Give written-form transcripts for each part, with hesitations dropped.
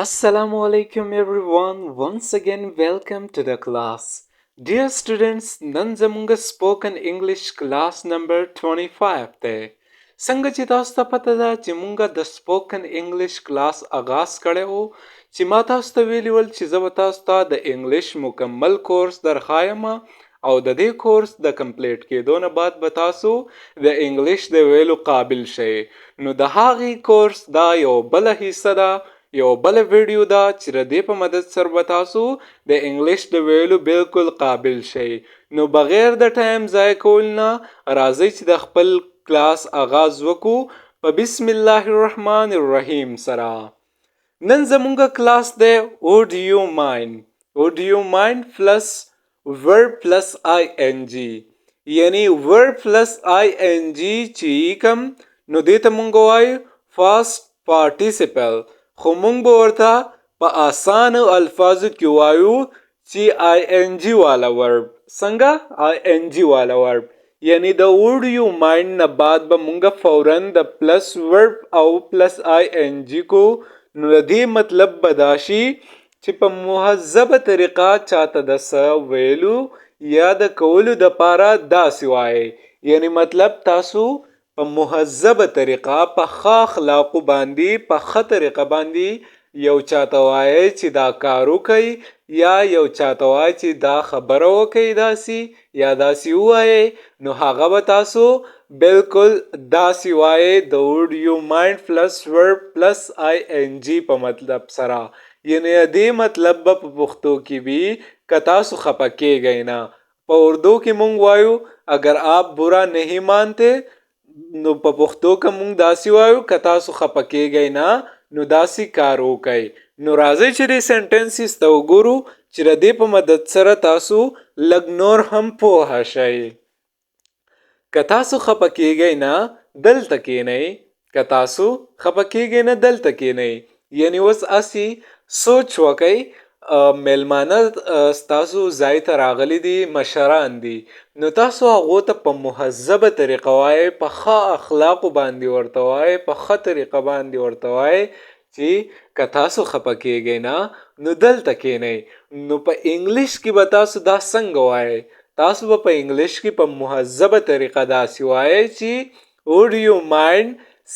Assalamu alaikum everyone, once again welcome to the class. Dear students, نن زمونږ spoken English class number 25 دی. څنګه چې تاسو ته پته ده چې مونږ د spoken English class آغاز کړی و، چې ما تاسو ته ویلي ول چې زه به تاسو ته د انګلیش مکمل کورس درښایم او د دې کورس د complete کېدو نه بعد به تاسو د انګلیش د ویلو قابل شئ. نو د هغې کورس دا یو بله حصه ده، یو بله ویډیو ده چې د دې په مدد سره به تاسو د انګلیش د ویلو بالکل قابل شئ. نو بغیر د ټایم ضایع کول نه، راځئ چې د خپل کلاس آغاز وکړو په بسم الله الرحمن الرحیم سره. نن زمونږ کلاس دی would you mind, would you mind plus verb plus ing، یعنی verb plus ing چې کوم، نو دې ته مونږ وایو past participle، خو مونږ به ورته په اسانو الفاظو کې وایو چې ing والا verb. څنګه ing والا verb؟ یعنی د would you mind نه بعد به مونږ فورا د plus verb او plus ing کو. نو د دې مطلب به دا شي چې په مهذبه طریقه چاته د څه ویلو یا د کولو د پاره داسې وایي، یعنی مطلب تاسو په مهذبه طریقه، په ښه اخلاقو باندې، په ښه طریقه باندې یو چاته وایي چې دا کار وکړئ، یا یو چاته وایي چې دا خبره وکړئ، داسې یا داسې ووایئ، نو هغه به تاسو بالکل داسې وایئ د would you mind plus verb plus ing په مطلب سره. یعنی د دې مطلب به په پښتو کې وي که تاسو خپه کیږئ نه. په اردو کې مونږ وایو اگر آپ برا نہیں مانتے، نو په پښتو کې مونږ داسې وایو که تاسو خپه کیږئ نه نو داسې کار وکړئ. نو راځئ چې دې sentences ته وګورو چې د دې په مدد سره تاسو لږ نور هم پوه شئ. که تاسو خپه کیږئ نه دلته کینئ، که تاسو خپه کیږئ نه دلته کینئ. یعنی اوس هسې سوچ وکئ، میلمانه ستاسو ځای ته راغلي دي، مشران دي، نو تاسو هغو ته په مهذبه طریقه وایئ، په ښه اخلاقو باندې ورته وایئ، په ښه طریقه باندې ورته وایئ چې که تاسو خپه کیږئ نه نو دلته کینئ. نو په انګلیش کې به تاسو دا څنګه وایئ؟ تاسو به په انګلیش کې په مهذبه طریقه داسې وایئ چې would you mind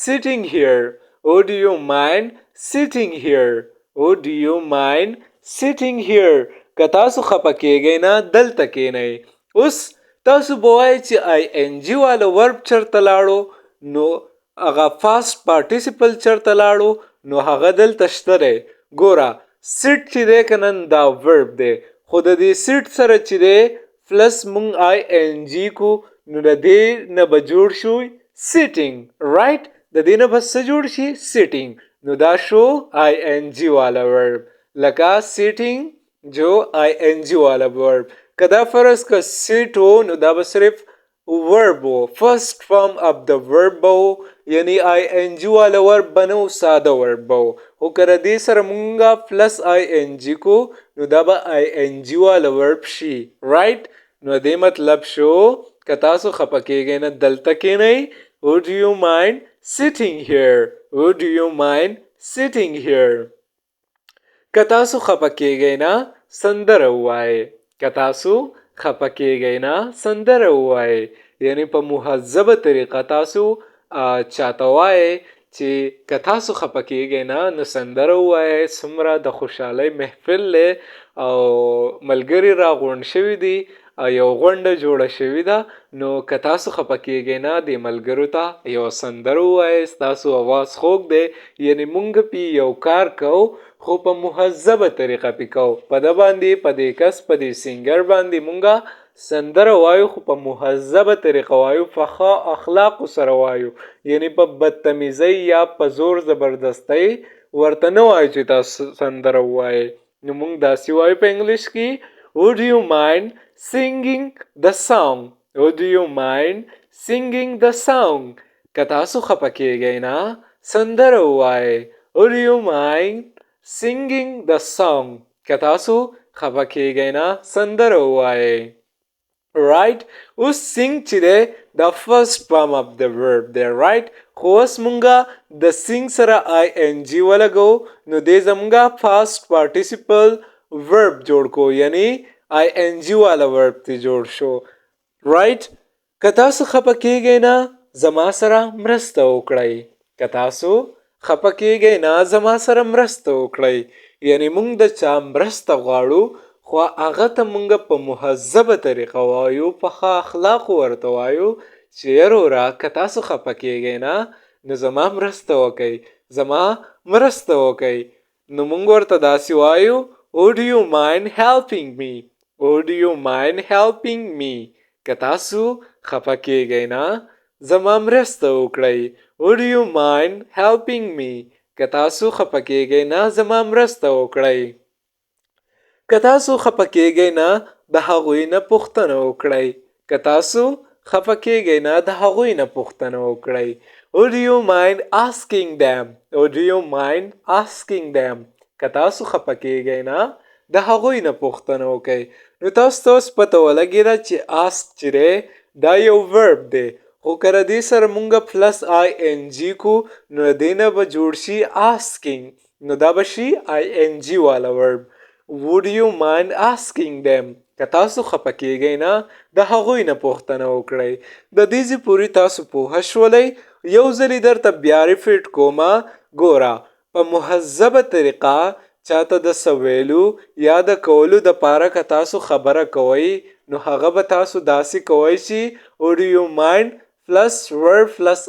sitting here, would you mind sitting here, would you mind sitting here. که تاسو خپه کیږئ نه دلته کینئ. اوس تاسو به وایئ چې ing والا verb چرته لاړو؟ نو هغه past participle چرته لاړو؟ نو هغه دلته شته دی. ګوره، sit چې دی که نه، دا verb دی، خو د دې sit سره چې دی plus مونږ ing کو، نو د دې نه به جوړ شو sitting، right؟ د دې نه به څه جوړ شي؟ Sitting. نو دا شو ing والا verb، لکه sitting جو ing والا verb. که دا فرض که sit و، نو دا به صرف verb و، first form of the verb به و، یعنی ing والا verb به نه و، ساده verb به و. خو که د دې سره مونږه plus ing کو، نو دا به ing والا verb شي، right؟ نو دې مطلب شو که تاسو خپه کیږئ نه دلته کینئ. Would you mind sitting here, would you mind sitting here. که تاسو خپه کیږئ نه سندره ووایئ، که تاسو خپه کیږئ نه سندره ووایئ. یعنی په مهذبه طریقه تاسو چاته وایئ چې که تاسو خپه کیږئ نه نو سندره ووایئ. څومره د خوشحالۍ محفل دی او ملګري راغونډ شوي دي او یو غونډه جوړه شوې ده، نو که تاسو خپه کیږئ نه د ملګرو ته یو سندره ووایئ، ستاسو اواز خوږ دی. یعنی مونږ پی یو کار کوو خو په مهذبه طریقه پی کوو. په ده باندې، په دې کس، په دې singer باندې مونږه سندره وایو، خو په مهذبه طریقه وایو، په ښه اخلاقو سره وایو، یعنی په بدتمیزۍ یا په زور زبردستۍ ورته نه وایو چې تاسو سندره ووایئ. نو مونږ داسې وایو په انګلیش کې would you mind singing the song, would you mind singing the song. که تاسو خپه کیږئ نه سندره ووایئ. Would you mind singing the song. که تاسو خپه کیږئ نه سندره ووایئ. رایټ. اوس سینګ چې دی دا فرست فارم اف د ورب دی، رایټ. خو اوس مونږه د سینګ سره آی ان جی ولګو، نو دې زمونږه پاست پارټیسیپل ورب جوړ کو، یعنی آی ان جی والا ورب تی جوړ شو، رایټ. که تاسو خپه کیږئ نه، زما سره مرسته وکړئ. که تاسو خپه کیږئ نه، زما سره مرسته وکړئ. یعنی مونږ د چا مرسته غواړو، خو هغه ته مونږ په مهذبه طریقه وایو، په ښه اخلاقو ورته وایو چې وروره، که تاسو خپه کیږئ نه، نو زما مرسته وکئ، زما مرسته وکئ. نو مونږ ورته داسې وایو: Would you mind helping me? Would you mind helping me? که تاسو خپه کیږئ نه، زما مرسته وکړئ. Would you mind helping me? که تاسو خپه کیږئ نه، زما مرسته وکړئ. که تاسو خپه کیږئ نه، د هغوی نه پوښتنه وکړئ. که تاسو خپه کیږئ نه، د هغوی نه پوښتنه وکړئ. Would you mind asking them? Would you mind asking them? که تاسو خپه کیږئ نه، د هغوی نه پوښتنه وکړئ. نو تاسو ته اوس پته ولګېده چې ask چې دی دا یو ورب دی، خو که د دې سره مونږ پلس آی ان جی کو، نو د دې نه به جوړ شي asking، نو دا به شي آی ان جی والا ورب. Would you mind asking them? که تاسو خپه کیږئ نه، د هغوی نه پوښتنه وکړئ. د دې ځای پورې تاسو پوه شولئ؟ یو ځلې درته بیا ریپیټ کومه. ګوره، په مهذبه طریقه چاته د څه ویلو یا د کولو د پاره که تاسو خبره کوئ، نو هغه به تاسو داسې کوئ چې would you mind plus verb plus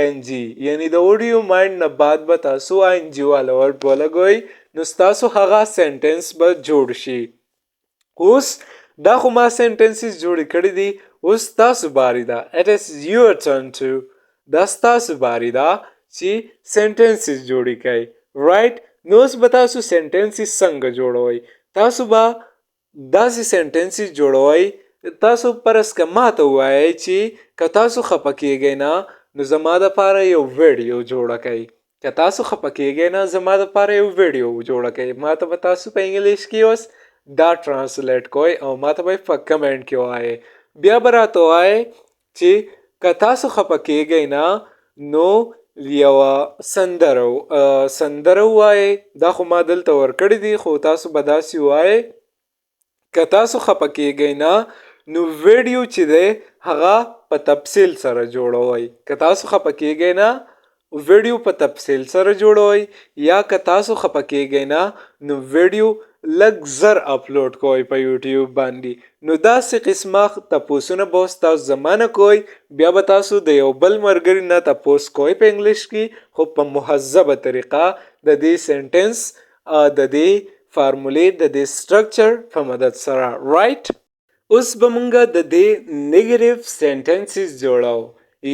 ing، یعنی د would you mind نه بعد به تاسو ing والا ورب ولګوئ، نو ستاسو هغه سنټنس به جوړ شي. اوس دا خو ما سنټنسز جوړې کړې دي، اوس ستاسو باری ده. It is your turn to، دا ستاسو باری ده چې سنټنسز جوړې کړئ، رایټ. نو اوس به تاسو سنټنسز څنګه جوړوئ؟ تاسو به داسې سنټنسز جوړوئ، تاسو پرس که ماته ووایئ چې که تاسو خپه کیږئ نه، نو زما دپاره یو ویډیو جوړه کړئ. که تاسو خپه کیږئ نه، زما دپاره یو ویډیو جوړه کړئ. ماته به تاسو په انګلیش کې اوس دا ترانسلیټ کوئ او ماته به په کمنټ کې وایئ. بیا به راته وایئ چې که تاسو خپه کیږئ نه، نو یوه سندره ووایئ. دا خو ما دلته ورکړي دي، خو تاسو به داسې ووایئ: که تاسو خپه کیږئ نه، نو ویډیو چې دی هغه په تفصیل سره جوړوئ. که تاسو خپه کیږئ نه، ویډیو په تفصیل سره جوړوئ، یا که تاسو خپه کیږئ نه، نو ویډیو لږ زر اپلوډ کوئ په یوټیوب باندې. نو داسې قسمه تپوسونه به اوس تاسو زما نه کوئ، بیا به تاسو د یو بل ملګري نه تپوس کوئ په انګلیش کې، خو په مهذبه طریقه د دې سنټنس، د دې فارمولې، د دې سټرکچر په مدد سره، رایټ. اوس به مونږه د دې نیګټیو سنټنسز جوړو،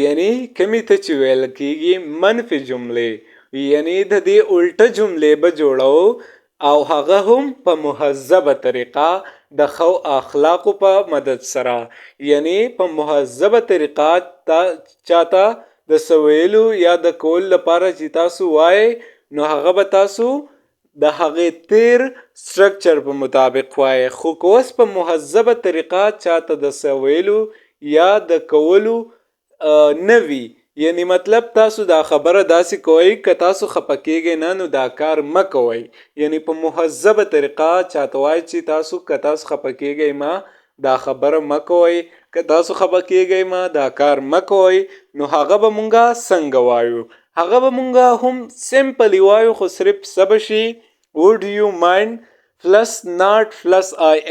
یعنی کمی ته چې ویل کیږي منفي جملې، یعنی د دې الټه جملې به جوړو، او هغه هم په مهذبه طریقه د ښو اخلاقو په مدد سره. یعنی په مهذبه طریقه چاته د څه ویلو یا د کولو لپاره چې تاسو وایئ، نو هغه به تاسو د هغې تیر سټرکچر په مطابق وایئ. خو که اوس په مهذبه طریقه چاته د څه ویلو یا د کولو نه وي، یعنی مطلب تاسو دا خبره داسې کوئ: که تاسو خپه کیږئ نه، نو دا کار مه کوئ. یعنی په مهذبه طریقه چاته وایئ چې تاسو که تاسو خپه کیږئ ما، دا خبره مه کوئ، که تاسو خپه کیږئ ما، دا کار مه کوئ، نو هغه به مونږه څنګه وایو؟ هغه به مونږه هم سمپلی وایو، خو صرف څه به شي؟ Would you mind plus not plus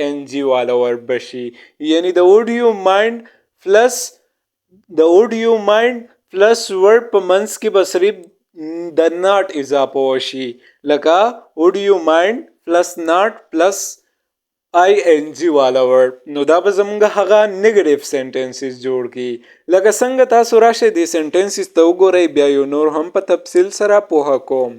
ing والا ورب به شي. یعنی د would you mind plus verb په منځ کې به صرف د not اضافه وشي، لکه would you mind plus not plus ing والا ورب. نو دا به زمونږ هغه نیګټیو سنټنسز جوړ کړي. لکه څنګه، تاسو راشئ دې سنټنسز ته وګورئ، بیا یو نور هم په تفصیل سره پوهه کوم.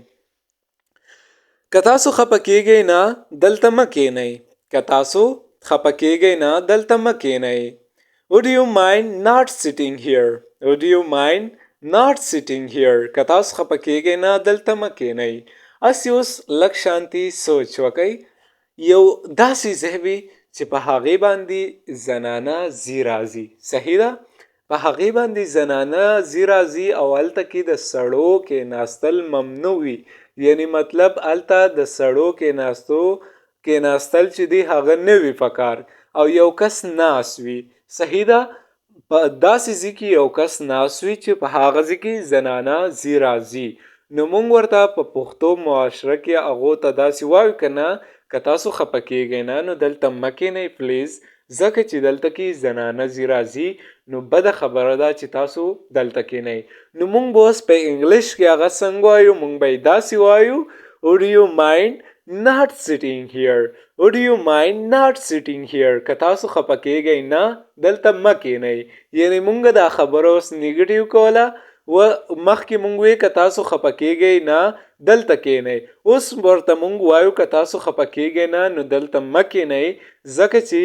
که تاسو خپه کیږئ نه، دلته مه کینئ. که تاسو خپه کیږئ نه، دلته مه کینئ. Would you mind not sitting here? Would you mind not sitting here? که تاسو خپه کیږئ نه، دلته مه کینئ. هسې اوس لږ شانتي سوچ وکئ، یو داسې ځای وي. چې په هغې باندې زنانه ځي راځي، صحیح ده؟ په هغې باندې زنانه ځي راځي او هلته کې د سړو کېناستل ممنوع وي. یعنی مطلب هلته د سړو کېناستل چې دی هغه نه وي پکار، او یو کس ناست وي، صحیح ده؟ په داسې ځای کې یو کس ناست وي چې په هغه ځای کې زنانه ځي راځي، نو مونږ ورته په پښتو معاشره کې هغو ته داسې وایو که نه، که تاسو خفه کیږئ نه نو دلته مه کینئ پلیز، ځکه چې دلته کې زنانه ځي راځي، نو بده خبره ده چې تاسو دلته کینئ. نو مونږ به اوس په انګلیش کې هغه څنګه وایو؟ مونږ به یې داسې وایو: Would you mind not sitting here? Would you mind not sitting here? که تاسو خفه کیږئ نه دلته مه کینئ. یعنی مونږ دا خبره اوس نیګټیو کوله. و مخکې مونږ وی که تاسو خفه کیږئ نه دلته کینئ، اوس ورته مونږ وایو که تاسو خفه کیږئ نه نو دلته مه کینئ، ځکه چې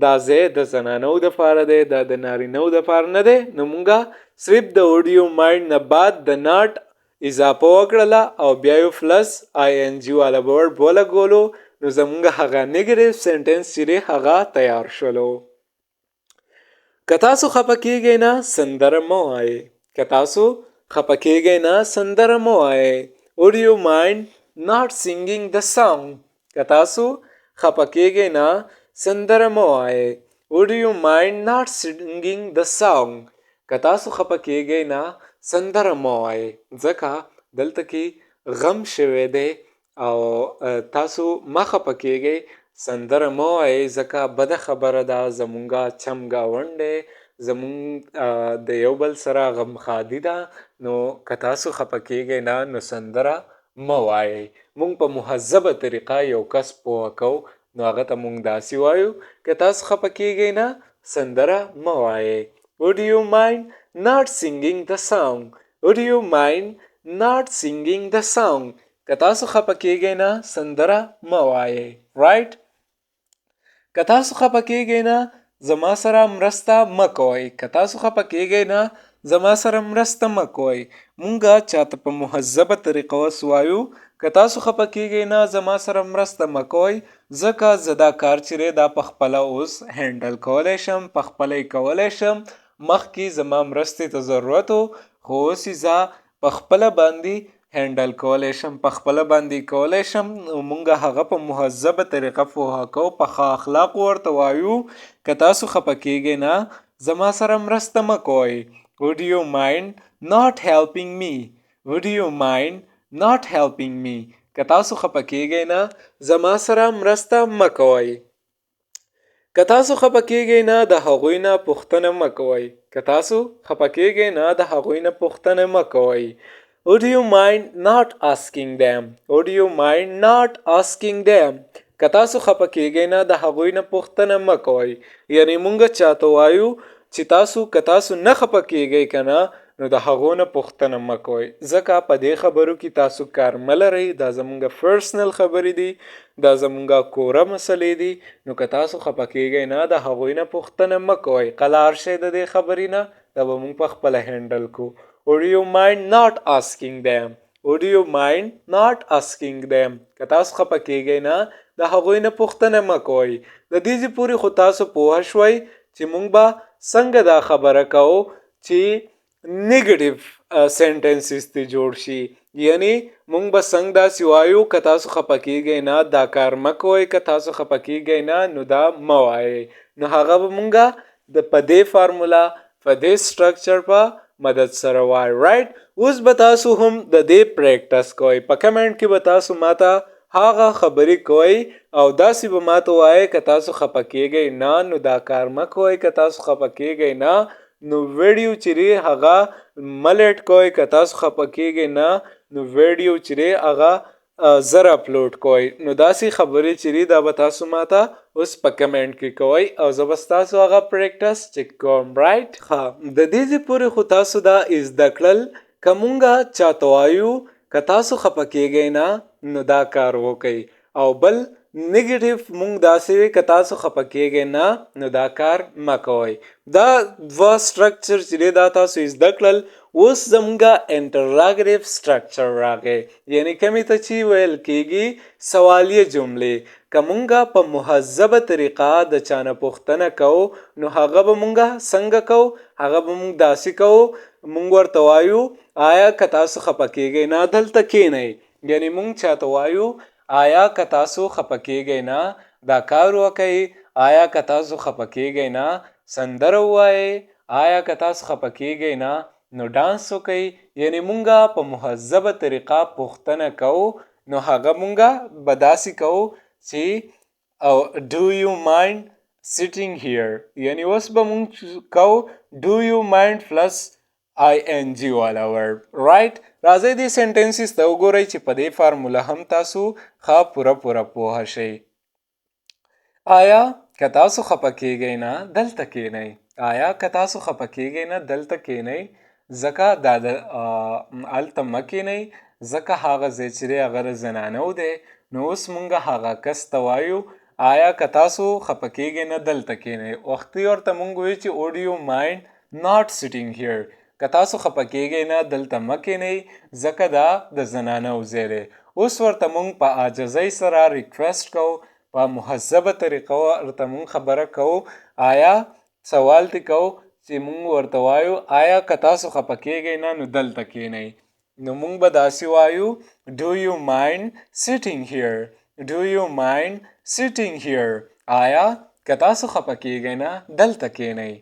دا ځای د زنانو دپاره دی، دا د نارینو دپاره نه دی. نو مونږه صرف د would you mind نه بعد د not اضافه وکړله او بیا یو plus ing والا ورب ولګولو، نو زمونږ هغه negative sentence چې دی هغه تیار شولو. که تاسو خفه کیږئ نه سندره مه وایئ. که تاسو خفه کیږئ نه سندره مه وایئ. Would you mind not singing the song? که تاسو خفه کیږئ نه سندره مه وایئ. Would you mind not singing the song? که تاسو خفه کیږئ نه سندره مه وایئ، ځکه دلته کې غم شوی دی او تاسو مه خفه کیږئ، سندره مه وایئ، ځکه بده خبره ده. زمونږه چم ګاونډی، زمونږ د یو بل سره غمخادي ده، نو که تاسو خفه کیږئ نه نو سندره مه وایئ. مونږ په مهذبه طریقه یو کس پوهه کوو، نو هغه ته مونږ داسې وایو: که تاسو خفه کیږئ نه سندره مه وایئ. Would you mind not singing the song? Would you mind not singing the song? که تاسو خفه کیږئ نه سندره مه وایئ. Right? که تاسو خفه کیږئ نه زما سره مرسته مه کوئ. که تاسو خفه کیږئ نه زما سره مرسته مه کوئ. مونږه چاته په مهذبه طریقه اوس وایو: که تاسو خفه کیږئ نه زما سره مرسته مه کوئ، ځکه زه دا کار چې دی دا په خپله اوس handle کولی شم، په خپله یې کولی شم. مخکې زما مرستې ته ضرورت و، خو اوس یې زه په خپله باندې handle کولی شم، په خپله باندې کولی شم. نو مونږ هغه په مهذبه طریقه پوهه کوو، په ښه اخلاقو ورته وایو: که تاسو خفه کیږئ نه زما سره مرسته مه کوئ. Would you mind not helping me? Would you mind not helping me? که تاسو خفه کیږئ نه زما سره مرسته مه کوئ. که تاسو خفه کیږئ نه د هغوی نه پوښتنه مه کوئ. که تاسو خفه کیږئ نه د هغوی نه پوښتنه مه کوئ. Would you mind not asking them? Would you mind not asking them? که تاسو خفه کیږئ نه د هغوی نه پوښتنه مه کوئ. یعنی مونږ چاته وایو چې تاسو که تاسو نه خفه کیږئ که نه نو د هغو نه پوښتنه مه کوئ، ځکه په دې خبرو کې تاسو کار مه لرئ. دا زمونږ personal خبرې دي، دا زمونږ کوره مسلې دي. نو که تاسو خفه کیږئ نه د هغوی نه پوښتنه مه کوئ، قلار شئ د دې خبرې نه، دا به مونږ په خپله handle کو. Would you mind not asking them? Would you mind not asking them? که تاسو خفه کیږئ نه د هغوی نه پوښتنه مه کوئ. د دې ځای پورې خو تاسو پوه شوئ چې مونږ به څنګه دا خبره کوو چې negative sentences ته جوړ شي. یعنی مونږ به څنګه داسې وایو: که تاسو خفه کیږئ نه دا کار مه کوئ، که تاسو خفه کیږئ نه نو دا مه وایئ. نو هغه به مونږه د په دې فارموله، په دې structure په مدد سره وایو. Right? اوس به تاسو هم د دې practice کوئ. په کمنټ کې به تاسو ماته هغه خبرې کوئ او داسې به ماته وایئ: که تاسو خفه کیږئ نه نو دا کار مه کوئ، که تاسو خفه کیږئ نه نو ویډیو چې دی هغه مه late کوئ، که تاسو خفه کیږئ نه نو ویډیو چې دی هغه زر اپلوډ کوئ. نو داسې خبرې چې دي دا به تاسو ماته اوس په کمنټ کې کوئ او زه به ستاسو هغه practice check کوم. Right? ښه، د دې ځای پورې خو تاسو دا زده کړل که مونږه چاته وایو که تاسو خفه کیږئ نه نو دا کار وکئ، او بل negative مونږ داسې وي که تاسو خفه کیږئ نه نو دا کار مه کوئ. دا دوه structure چې دی دا تاسو زده کړل. اوس زمونږ انټراګریف سټرکچر راغی، یعنی کمی ته چې ویل کیږي سوالیه جملې. که مونږه په مهذبه طریقه د چانه پوښتنه کوو، نو هغه به مونږه څنګه کوو؟ هغه به مونږ داسې کوو، مونږ ورته وایو آیا که تاسو خپه کیږئ نه دلته کینئ. یعنی مونږ چاته وایو آیا که تاسو خپه کیږئ نه دا کار وکئ، آیا که تاسو خپه کیږئ نه سندره ووایئ، آیا که تاسو خپه کیږئ نه نو ډانس وکئ. یعنی مونږه په مهذبه طریقه پوښتنه کوو، نو هغه مونږه به داسې کوو چې او do you mind sitting here. یعنی اوس به مونږ کوو do you mind plus ing والا ورب، رایټ؟ راځئ دې سنټنسز ته وګورئ چې په دې فارموله هم تاسو ښه پوره پوره پوه شئ. آیا که تاسو خپه کیږئ نه دلته کینئ. آیا که تاسو خپه کیږئ نه دلته کینئ، ځکه دا د هلته مه کینئ، ځکه هغه ځای چې دی هغه د زنانو دی. نو اوس مونږ هغه کس ته وایو آیا که تاسو خپه کیږئ نه دلته کینئ. وختي ورته مونږ وایو چې would you mind not sitting here، که تاسو خپه کیږئ نه دلته مه کینئ، ځکه دا د زنانو ځای دی. اوس ورته مونږ په عاجزۍ سره ریکویسټ کوو، په مهذبه طریقه ورته مونږ خبره کوو. آیا سوال تی کوو چې مونږ ورته وایو آیا که تاسو خپه کیږئ نه نو دلته کینئ. نو مونږ به داسې وایو do you mind sitting here، do you mind sitting here. آیا که تاسو خپه کیږئ نه دلته کینئ،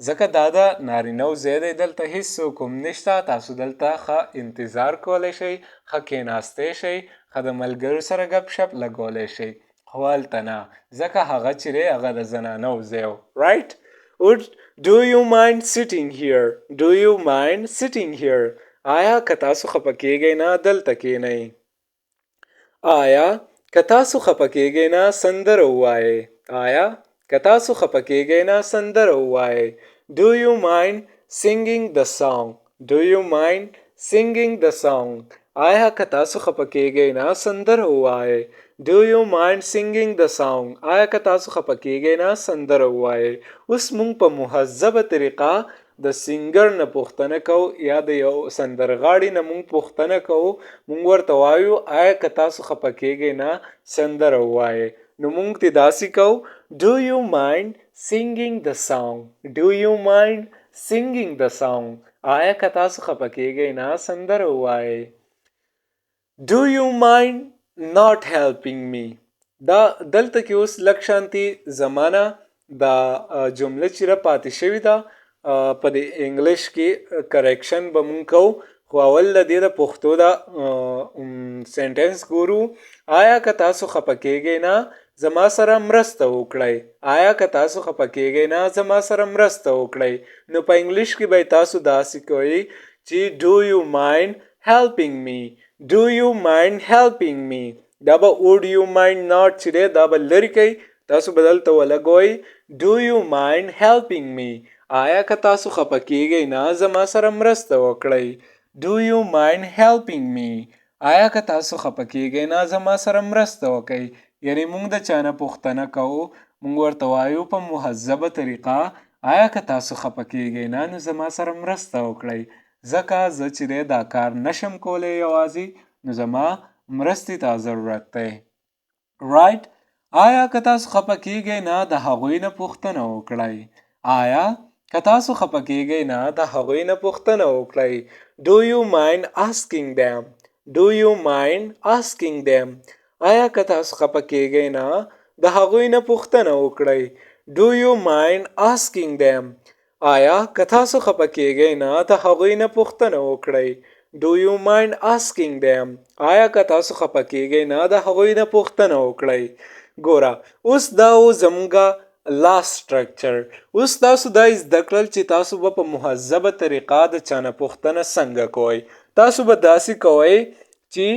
ځکه دا د نارینه ځای دی، دلته هیڅوک هم نشته، تاسو دلته ښه انتظار کولی شئ، ښه کیناستی شئ، ښه د ملګرو سره ګپ شپ لګولی شئ، خو هلته نه، ځکه هغه چې دی هغه د زنانو ځای و، رایټ؟ Do you mind sitting here، do you mind sitting here. آیا که تاسو خپه کیږئ نه دلته کینئ. آیا که تاسو خپه کیږئ نه سندره ووایئ. آیا که تاسو خپه کیږئ نه سندره ووایئ. Do you mind singing the song، do you mind singing the song. آیا که تاسو خپه کیږئ نه سندره ووایئ. Do you mind singing the song. آیا که تاسو خپه کیږئ نه سندره ووایئ. اوس مونږ په مهذبه طریقه د سنګر نه پوښتنه کوو یا د یو سندرغاړي نه مونږ پوښتنه کوو، مونږ ورته وایو آیا که تاسو خپه کیږئ نه سندره ووایئ. نو مونږ ته داسې کوو do you mind singing the song، do you mind singing the song. آیا که تاسو خپه کیږئ نه سندره ووایئ. Do you mind not helping me. دا دلته کې اوس لږ شانتي زمانه دا جمله چې را پاتې شوې ده په دې انګلیش کې correction به مونږ کوو، خو اول د دې د پښتو دا sentence ګورو. آیا که تاسو خپه کیږئ نه زما سره مرسته وکړئ. آیا که تاسو خپه کیږئ نه زما سره مرسته وکړئ. نو په انګلیش کې به تاسو داسې کوئ چې do you mind helping me، do you mind helping me. دا به would you mind not چې دی دا به لرې کوئ، تاسو به دلته ولګوئ do you mind helping me. آیا که تاسو خپه کیږئ نه زما سره مرسته وکړئ. Do you mind helping me. آیا که تاسو خپه کیږئ نه زما سره مرسته وکړئ. یعنی مونږ د چا نه پوښتنه کوو، مونږ ورته وایو په مهذبه طریقه آیا که تاسو خپه کیږئ نه نو زما سره مرسته وکړئ، ځکه زه چې دی دا کار نشم کولی یوازې، نو زما مرستې ته ضرورت دی، رایټ؟ آیا که تاسو خپه کیږئ نه د هغوی نه پوښتنه وکړئ. آیا که تاسو خپه کیږئ نه د هغوی نه پوښتنه وکړئ. Do you mind asking them، do you mind asking them. آیا که تاسو خپه کیږئ نه د هغوی نه پوښتنه وکړئ. Do you mind asking them. آیا که تاسو خپه کیږئ نه د هغوی نه پوښتنه وکړئ. Do you mind asking them. آیا که تاسو خپه کیږئ نه د هغوی نه پوښتنه وکړئ. ګوره اوس دا و زمونږ لاست سټرکچر. اوس تاسو دا زده کړل چې تاسو به په مهذبه طریقه د چا نه پوښتنه څنګه کوئ. تاسو به داسې کوئ چې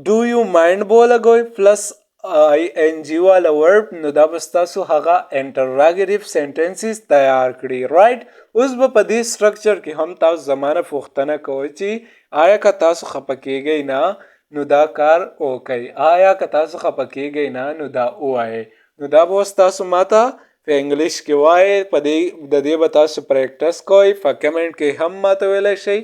do you mind به ولګوئ plus ing والا ورب، نو دا به ستاسو هغه انټراګریف سنټنسز تیار کړي، رایټ؟ اوس به په دې سټرکچر کې هم تاسو زمانه پوښتنه کوئ چې آیا که تاسو خپه کیږئ نه نو دا کار وکئ، آیا که تاسو خپه کیږئ نه نو دا ووایئ. نو دا به اوس تاسو ماته په انګلیش کې وایئ، په دې د دې به تاسو پریکټس کوئ، په کمنټ کې هم ماته ویلی شئ.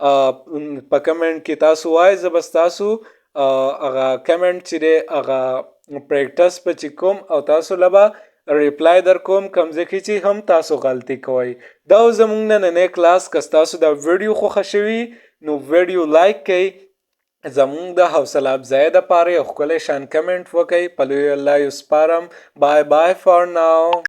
په کمنټ کې تاسو وایئ، زه به ستاسو هغه کمنټ چې دی هغه پریکټس به چې کوم او تاسو له به ریپلای در کوم، کوم ځای کې چې هم تاسو غلطي کوئ. دا و زمونږ نننی کلاس. که ستاسو دا ویډیو خوښه شوي نو ویډیو لایک کړئ، زمونږ د حوصله افزایۍ دپاره یو ښکلی شان کمنټ وکړئ. په لوی الله یې سپارم. بای بای فار ناو.